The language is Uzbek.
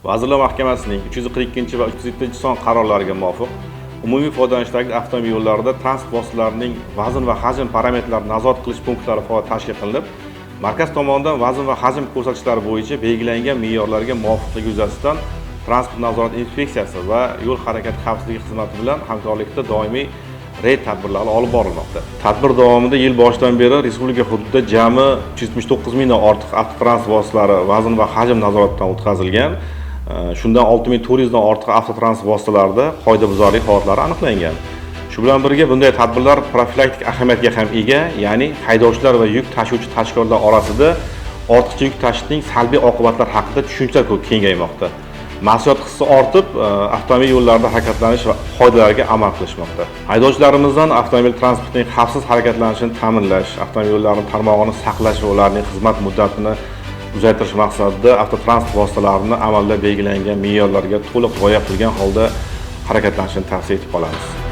Vazirlar Mahkamasining 342 va 307-son qarorlariga muvofiq umumiy foydalanishdagi avtomobil yo'llarida transport vositalarining vazn va hajm parametrlarini nazorat qilish punktlari faol tashkil qilinib, markaz tomonidan vazn va hajm ko'rsatkichlari bo'yicha belgilangan me'yorlarga muvofiqligi yuzasidan transport nazorat inspeksiyasi va yo'l harakati xavfsizligi xizmati bilan hamkorlikda doimiy reyd tadbirlari olib borilmoqda. Tadbir davomida yil boshidan beri respublika hududida jami 379 mingdan ortiq avtotransport vositalari vazn va hajm nazoratidan o'tkazilgan. Shundan 6400 dan ortiq avtotransport vositalarida qoidabuzarlik holatlari aniqlangan. Shu bilan birga bunday tadbirlar profilaktik ahamiyatga ham ega, ya'ni haydovchilar va yuk tashuvchi tashkilotlar orasida ortiqcha yuk tashishning salbiy oqibatlari haqida tushuncha kengaymoqda. Mas'uliyat hissi ortib, avtomobil yo'llarida harakatlanish va qoidalariga amal qilishmoqda. Haydovchilarimizdan avtomobil transportining xavfsiz harakatlanishini ta'minlash, avtomobil yo'llari tarmog'ini saqlash va ularning xizmat muddatini uzaytirish maqsadida avtotransport vositalarini amalda belgilangan me'yorlarga to'liq rioya qilgan holda harakatlanishini tavsiya etib qolamiz.